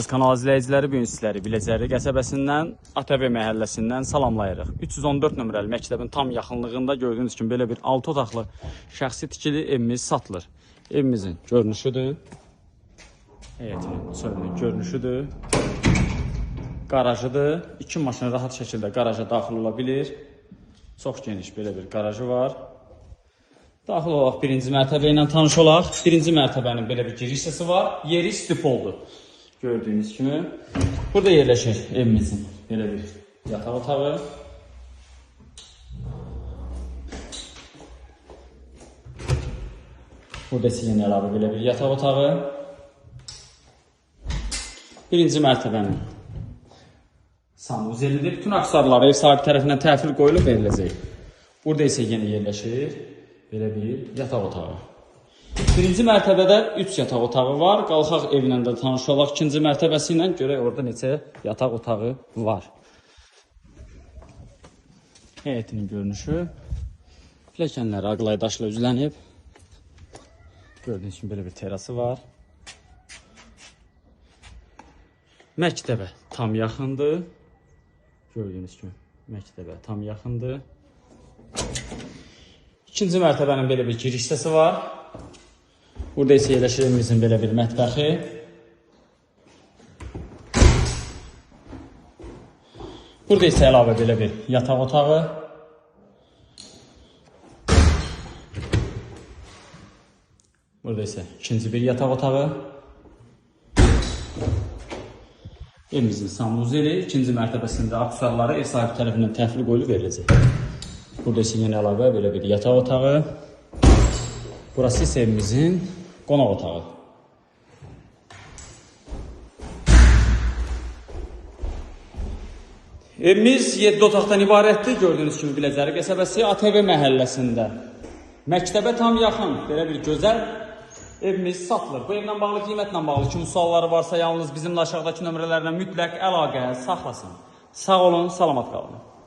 Kanal izləyiciləri, bu gün sizləri Biləcəri qəsəbəsindən, ATV məhəlləsindən salamlayırıq. 314 nömrəli məktəbin tam yaxınlığında gördüyünüz kimi belə bir 6 otaqlı şəxsi tikili evimiz satılır. Evimizin görünüşüdür. Həyətinin, çölünün görünüşüdür. Qarajıdır. İki maşın rahat şəkildə qaraja daxil ola bilir. Çox geniş belə bir qarajı var. Daxil olaq birinci mərtəbə ilə tanış olaq. Birinci mərtəbənin belə bir giriş hissəsi var. Yeri stipoldur. Gördüyünüz kimi. Burada yerləşir evimizin belə bir yataq otağı. Burada isə yenə əlavə belə bir yataq otağı. Birinci mərtəbənin sanuzelidir. Bütün aksarlar ev sahibi tərəfindən təhvil qoyulub veriləcək. Burada isə yenə yerləşir belə bir yataq otağı. Birinci mərtəbədə 3 yataq otağı var. Qalxaq evlə də tanış olaq ikinci mərtəbəsi ilə, görək orada neçə yataq otağı var. Həyətinin görünüşü. Pilləkənləri ağlay daşla üzlənib. Gördüyünüz kimi belə bir terası var. Məktəbə tam yaxındır. Gördüyünüz kimi məktəbə tam yaxındır. İkinci mərtəbənin belə bir giriş hissəsi var. Burada isə yerləşir evimizin belə bir mətbəxi. Burada isə əlavə belə bir yataq otağı. Burada isə ikinci bir yataq otağı. Evimizin sanuzeli ikinci mərtəbəsində aksesuarları ev sahibi tərəfindən təhvil qoyulub veriləcək. Burada isə yenə əlavə belə bir yataq otağı. Burası isə evimizin qonaq otağı. Evimiz 7 otaqdan ibarətdir. Gördüyünüz kimi Biləcəri qəsəbəsi ATV məhəlləsində. Məktəbə tam yaxın belə bir gözəl evimiz satılır. Bu evlə bağlı, qiymətlə bağlı kimin sualları varsa yalnız bizimlə aşağıdakı nömrələrlə mütləq əlaqə saxlasın. Sağ olun, salamat qalın.